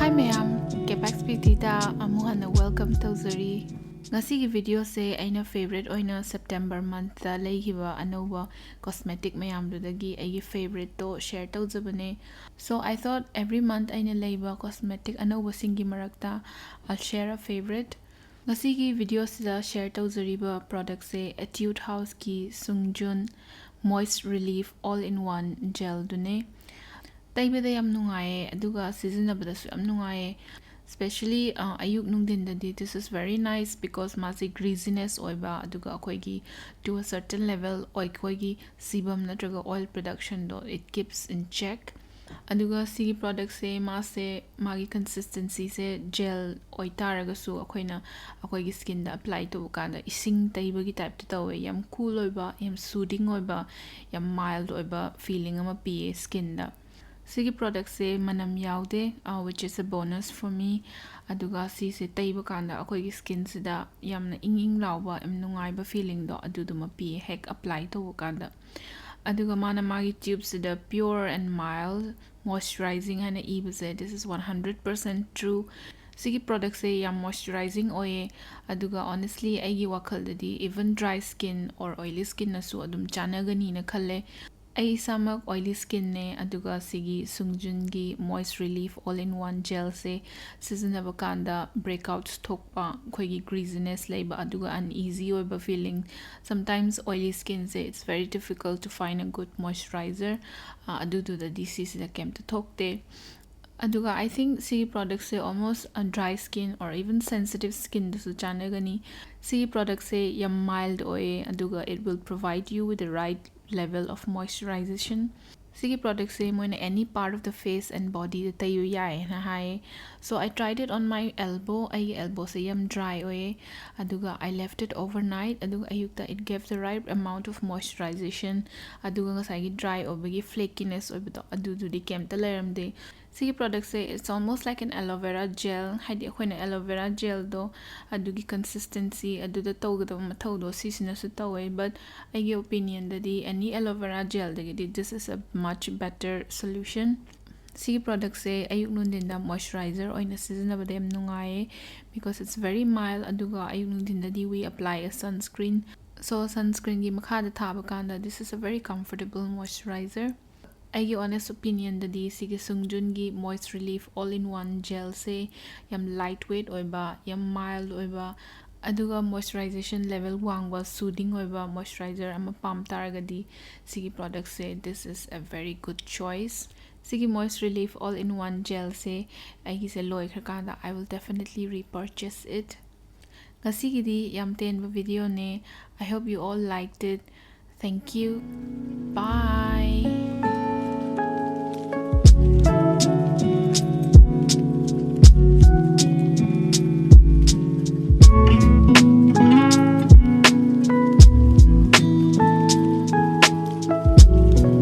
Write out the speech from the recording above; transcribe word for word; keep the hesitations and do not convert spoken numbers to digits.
Hi ꯃꯌꯥꯝ, Capex Beautyꯗ ꯑꯃꯨꯛ ꯍꯟꯅ welcome ꯇꯧꯖꯔꯤ꯫ ꯉꯁꯤꯒꯤ videoꯁꯦ ꯑꯩꯅ favourite ꯑꯣꯏꯅ September monthꯇ ꯂꯩꯈꯤꯕ ꯑꯅꯧꯕ cosmetic ꯃꯌꯥꯝꯗꯨꯗꯒꯤ ꯑꯩꯒꯤ favouriteꯇꯣ share ꯇꯧꯖꯕꯅꯦ꯫ So I thought every month ꯑꯩꯅ ꯂꯩꯕ cosmetic ꯑꯅꯧꯕꯁꯤꯡꯒꯤ ꯃꯔꯛꯇ I'll share a favourite꯫ ꯉꯁꯤꯒꯤ videoꯁꯤꯗ share ꯇꯧꯖꯔꯤꯕ productꯁꯦ Etude Houseꯀꯤ Seung Joon Moist Relief All in One Gelꯗꯨꯅꯦ꯫ ꯇꯩꯕꯗ ꯌꯥꯝ ꯅꯨꯡꯉꯥꯏꯌꯦ, ꯑꯗꯨꯒ ꯁꯤꯖꯤꯟꯅꯕꯗꯁꯨ ꯌꯥꯝ ꯅꯨꯡꯉꯥꯏꯌꯦ꯫ Especially ꯑꯌꯨꯛ ꯅꯨꯡꯊꯤꯟꯗꯗꯤ this is very nice because ꯃꯥꯁꯦ greasiness ꯑꯣꯏꯕ, ꯑꯗꯨꯒ ꯑꯩꯈꯣꯏꯒꯤ to a certain level ꯑꯩꯈꯣꯏꯒꯤ sebum ꯅꯠꯇ꯭ꯔꯒ oil productionꯗꯣ it keeps in check꯫ ꯑꯗꯨꯒ ꯁꯤꯒꯤ productꯁꯦ ꯃꯥꯁꯦ ꯃꯥꯒꯤ consistencyꯁꯦ gel ꯑꯣꯏꯇꯥꯔꯒꯁꯨ ꯑꯩꯈꯣꯏꯅ ꯑꯩꯈꯣꯏꯒꯤ skinꯗ apply ꯇꯧꯕ ꯀꯥꯟꯗ ꯏꯁꯤꯡ ꯇꯩꯕꯒꯤ typeꯇ ꯇꯧꯋꯦ꯫ ꯌꯥꯝ cool ꯑꯣꯏꯕ, ꯌꯥꯝ soothing ꯑꯣꯏꯕ, ꯌꯥꯝ mild ꯑꯣꯏꯕ feeling ꯑꯃ ꯄꯤꯌꯦ skinꯗ꯫ ꯁꯤꯒꯤ productꯁꯦ ꯃꯅꯝ ꯌꯥꯎꯗꯦ, which is a bonus for me꯫ ꯑꯗꯨꯒ ꯁꯤꯁꯦ ꯇꯩꯕ ꯀꯥꯟꯗ ꯑꯩꯈꯣꯏꯒꯤ skinꯁꯤꯗ ꯌꯥꯝꯅ ꯏꯪ ꯏꯪ ꯂꯥꯎꯕ, ꯌꯥꯝ ꯅꯨꯡꯉꯥꯏꯕ feelingꯗꯣ ꯑꯗꯨꯗꯨꯃ ꯄꯤꯌꯦ ꯍꯦꯛ apply ꯇꯧꯕ ꯀꯥꯟꯗ꯫ ꯑꯗꯨꯒ ꯃꯥꯅ ꯃꯥꯒꯤ tubeꯁꯤꯗ pure and mild moisturizing ꯍꯥꯏꯅ ꯏꯕꯁꯦ, this is one hundred percent true꯫ ꯁꯤꯒꯤ productꯁꯦ ꯌꯥꯝ moisturizing ꯑꯣꯏꯌꯦ꯫ ꯑꯗꯨꯒ honestly ꯑꯩꯒꯤ ꯋꯥꯈꯜꯗꯗꯤ even dry skin or oily skinꯅꯁꯨ ꯑꯗꯨꯝ ꯆꯥꯟꯅꯒꯅꯤꯅ ꯈꯜꯂꯦ꯫ ꯑꯩ ꯏꯁꯥꯃꯛ oily skinꯅꯦ, ꯑꯗꯨꯒ ꯁꯤꯒꯤ Seung Joonꯒꯤ Moist Relief All in One Gelꯁꯦ ꯁꯤꯖꯤꯟꯅꯕ ꯀꯥꯟꯗ breakouts ꯊꯣꯛꯄ, ꯑꯩꯈꯣꯏꯒꯤ greasiness ꯂꯩꯕ, ꯑꯗꯨꯒ uneasy ꯑꯣꯏꯕ feeling, sometimes oily skinꯁꯦ it's very difficult to find a good moisturizer꯫ ꯑꯗꯨꯗꯨꯗꯗꯤ ꯁꯤꯁꯤꯗ ꯀꯩꯝꯇ ꯊꯣꯛꯇꯦ꯫ ꯑꯗꯨꯒ I think ꯁꯤꯒꯤ productꯁꯦ almost a dry skin or even sensitive skinꯗꯁꯨ ꯆꯥꯟꯅꯒꯅꯤ꯫ ꯁꯤꯒꯤ productꯁꯦ ꯌꯥꯝ mild ꯑꯣꯏꯌꯦ, ꯑꯗꯨꯒ it will provide you with the right level of moisturization꯫ ꯁꯤꯒꯤ productꯁꯦ ꯃꯣꯏꯅ any part of the face and bodyꯗ ꯇꯩꯕ ꯌꯥꯏꯌꯦꯅ ꯍꯥꯏꯌꯦ꯫ So I tried it on my elbow꯫ ꯑꯩꯒꯤ elbowꯁꯦ ꯌꯥꯝ dry ꯑꯣꯏꯌꯦ, ꯑꯗꯨꯒ I left it overnight꯫ ꯑꯗꯨꯒ ꯑꯌꯨꯛꯇ it gave the right amount of moisturization꯫ ꯑꯗꯨꯒ ꯉꯁꯥꯏꯒꯤ dry ꯑꯣꯏꯕꯒꯤ flakiness ꯑꯣꯏꯕꯗꯣ ꯑꯗꯨꯗꯨꯗꯤ ꯀꯩꯝꯇ ꯂꯩꯔꯝꯗꯦ꯫ ꯁꯤꯒꯤ productꯁꯦ it's almost like an aloe vera gel, ꯍꯥꯏꯗꯤ ꯑꯩꯈꯣꯏꯅ aloe vera gelꯗꯣ ꯑꯗꯨꯒꯤ consistency ꯑꯗꯨꯗ ꯇꯧꯒꯗꯕ ꯃꯊꯧꯗꯣ ꯁꯤꯁꯤꯅꯁꯨ ꯇꯧꯋꯦ꯫ But ꯑꯩꯒꯤ opinionꯗꯗꯤ any aloe vera gelꯗꯒꯤꯗꯤ this is a much better solution꯫ ꯁꯤꯒꯤ ꯄ꯭ꯔꯣꯗꯛꯁꯦ ꯑꯌꯨꯛ ꯅꯨꯡꯊꯤꯟꯗ ꯃꯣꯏꯆꯔꯥꯏꯖꯔ ꯑꯣꯏꯅ ꯁꯤꯖꯤꯟꯅꯕꯗ ꯌꯥꯝ ꯅꯨꯡꯉꯥꯏꯌꯦ, because it's very mild. ꯑꯗꯨꯒ ꯑꯌꯨꯛ ꯅꯨꯡꯊꯤꯟꯗꯗꯤ we apply a sunscreen. So sunscreenꯒꯤ ꯃꯈꯥꯗ ꯊꯥꯕ ꯀꯥꯟꯗ this is a very comfortable moisturizer. ꯑꯩꯒꯤ honest opinionꯗꯗꯤ ꯁꯤꯒꯤ ꯁꯨꯡꯖꯨꯟꯒꯤ Moist Relief All in One Gelꯁꯦ ꯌꯥꯝ light weight ꯑꯣꯏꯕ, ꯌꯥꯝ mild ꯑꯣꯏꯕ, ꯑꯗꯨꯒ moisturization level ꯋꯥꯡꯕ, soothing ꯑꯣꯏꯕ moisturizer ꯑꯃ ꯄꯥꯝ ꯇꯥꯔꯒꯗꯤ ꯁꯤꯒꯤ ꯄ꯭ꯔꯣꯗꯛꯁꯦ this is a very good choice. ꯁꯤꯒꯤ Moist Relief All in One Gelꯁꯦ ꯑꯩꯒꯤꯁꯦ ꯂꯣꯏꯈ꯭ꯔꯀꯥꯟꯗ I will definitely repurchase it. ꯉꯁꯤꯒꯤꯗꯤ ꯌꯥꯝ ꯇꯦꯟꯕ videoꯅꯦ. I hope you all liked it. Thank you. Bye.